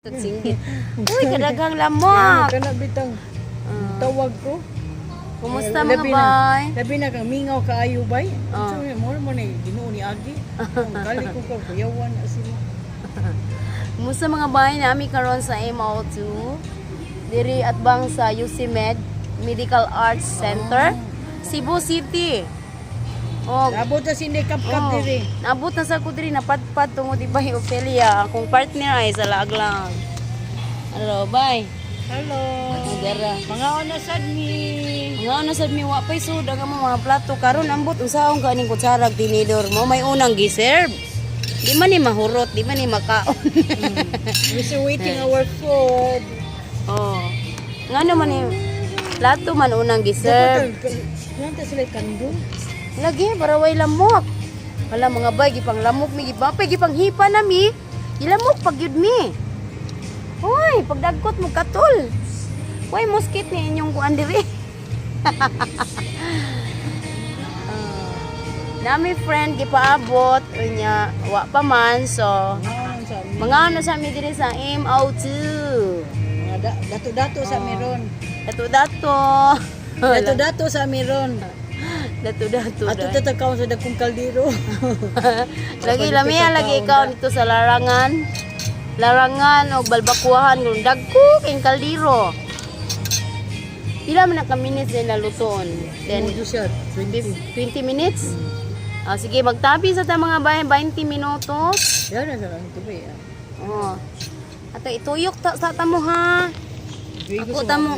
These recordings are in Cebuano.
Singgit. Uy, kadaghang lamok. Kana bitang tawag ko. Kumusta, mga Labi na. bay? Labi na kang mingaw kaayo, bay. Oh. So mo mo ni Ginoo ni agi. Ang gali ko ka kuyawan na sila. Kumusta, mga bay? Nami karon sa MO2. Diri at bang sa UCMed Medical Arts Center, Cebu City. Oh, Abot na sindi kap-kap oh, diri. Naabot na sa ko diri, napadpad tungod di bay Ophelia. Akong partner ay sa laaglang. Hello, bay. Hello. Dara. Mga una sad mi. Nga ano sad mi, wa pay sud ang among mga plato karon. Ambot unsaon ka aning kutsarag tinidor mo may unang giserve. Di man ni mahurot, di man ni makaon. We still waiting our food. Oh. Nga naman ni plato man unang giserve. Nanta sila kandong. Lagi para way lamok. Wala, mga bay, gipang lamok mi, gipang pay gipang hipa na mi. Gilamok pag yun mi. Hoy, pagdagkot mo katol. Way moskit ni inyong kuan diri. Ah. Nami friend gipaabot unya wa pa man, so Mga sa mi. mga ano sa mi diri sa MO2. Mga dato-dato sa meron. Dato-dato. Dato-dato sa meron. Dato-dato. Ato dai. tatakaw sa dagkong kaldero. Lagi lami lagi ikaw dito sa larangan. Larangan og balbakuhan kung dagko king kaldero. Pila man na ka minutes din nalutoon? Then Mudo siya, 20. 20 minutes? Ah, sige, magtabi sa ta, mga bay, 20 minutos. Yan na sa lang tubig. Ah. Oh. Ato ituyok ta sa tamo ha. Ako tamo.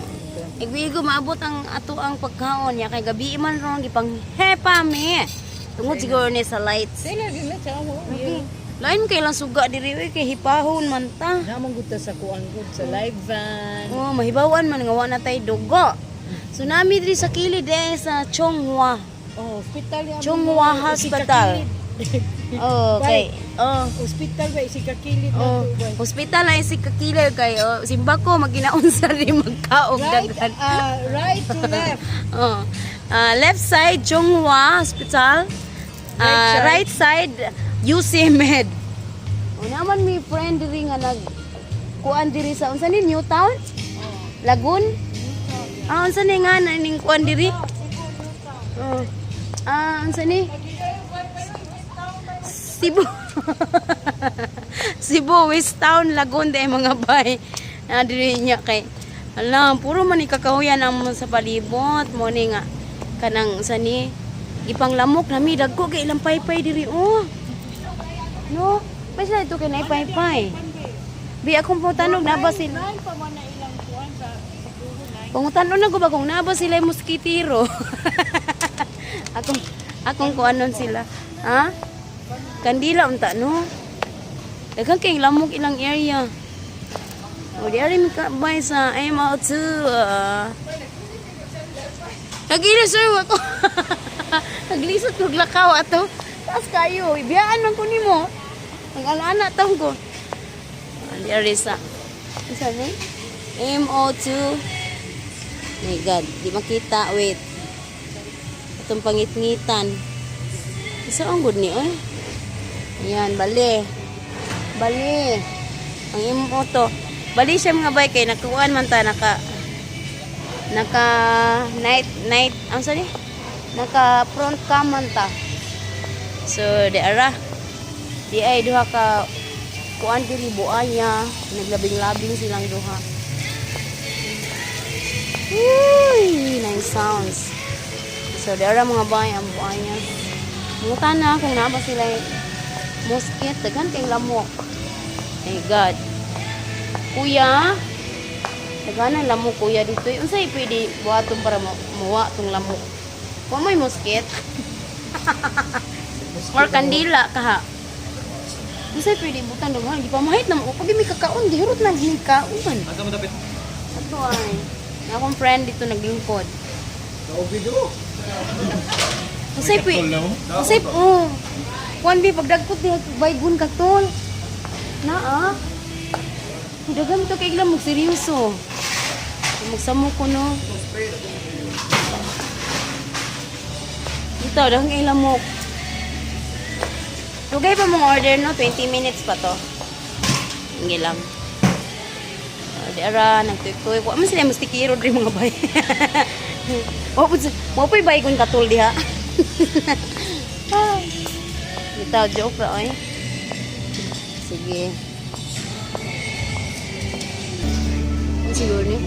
Igwigo maabot ang ato ang pagkaon ya kay gabi man ron gipang hepa mi. Tungod siguro ni sa lights. Sila din na sa amo. Okay. Lain kay lang suga diri oy kay hipahon man ta. Namang gud ta sa kuan gud sa live van. Oh, mahibawan man nga wa na tay dugo. So nami diri sa kilid eh sa Chonghua. Oh, hospital ya. Chonghua Hospital. Oh, okay. Oh. Hospital ba si kakilid na Oh, to ba? hospital ay si kakilid kay oh, simba ko maginaunsa rin magkaog Right, daghan. right to left. Oh. Ah, left side Chonghua Hospital. Ah, right side UC Med. O naman mi friend diri nga nag kuan diri sa unsa ni Newtown? Lagoon? Ah, unsa ni nga na ning kuan diri? Oh. Ah, unsa ni? Cebu. Cebu West Town Lagoon day, mga bay. Na diri niya kay ala puro man ni kakahuyan ang sa palibot mo ni nga kanang sa ni gipanglamok nami dagko kay ilang paypay diri oh. No, may sila ito kay naay paypay. Bi akong pangutanog na ba sila? Nine pa man na ilang kuan sa puho nine. Pangutanon na ko ba kung naa ba sila yung moskitero? Akong kuanon sila. Ha? Kandila unta no. Daghan kay lamok ilang area. O di ari mi ka bay sa MO2. Nagila sir ako. Naglisod kog lakaw ato. Taas kayo, ibiyaan man ko nimo. Ang ana taon ko. Ah, di ari sa. Unsa ni? MO2. My God, di makita. Wait. Itong pangitngitan. Isa ang good ni, oy. Ayan, bali. Bali. Ang imo to. Bali siya, mga bay, kay nakuan man ta naka night night ang sani naka front cam man ta. So di ara di ay duha ka kuan diri buaya naglabing-labing silang duha. Uy, nice sounds. So, di ara, mga bay, ang buaya. Muta na kung naa ba sila mosquito, daghan kay lamok. My God. Kuya, daghan ang lamok, kuya, dito. Unsay pwede buhaton para muwa tong lamok? Wa may mosquito? Or kandila kaha? Unsay pwede butan daghan? Di pa mahit na mo. Pag mi kakaon, gihurot na gini kaon. Asa mo dapit? Ato ay. Na akong friend dito naglingkod. Kaubi do. Unsay pwede? Unsay oh. Kuan bi pagdagkot di baygon ka tol. Naa. Daghan to kay ilang magseryoso. Magsamo ko no. Dito daghan kay lamok. Dugay pa mong order no, 20 minutes pa to. Hindi lang. Di ara nagtuy-tuy. Wa man sila mustikiro diri, mga bay. Wa pud mo po'y bay kung katul diha. Ay. Bitaw, joke ra oy. Sige. Ano siguro ni?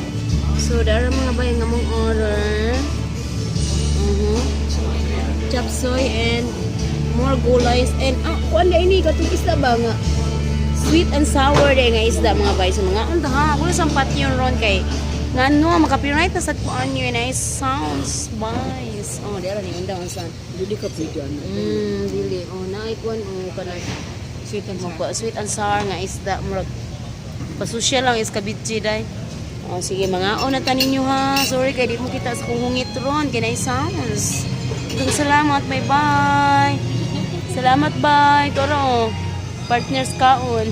So, dara, mga bay, nga mong order. Chop suey and more gulays and ah, kuan na ini katong isda ba nga sweet and sour day nga isda, mga bay. So mga unta ha, wala sang patyon ron kay ngano maka-copyright na sa kuan yun ay sounds nice. Oh, di ara ni undang unsan. Dili ka pwede ano. Dili. Oh, naay kuan oh kanang Sweet and sour. magpa sweet and sour nga isda, murag pasusyal lang is kabidji day. Oh, sige, mga na tanin ninyo ha. Sorry kay di mo kita sa kung hungit ron kay naay sounds. Daghang salamat. Bye bye. Salamat, bye. Toro. Partners kaon.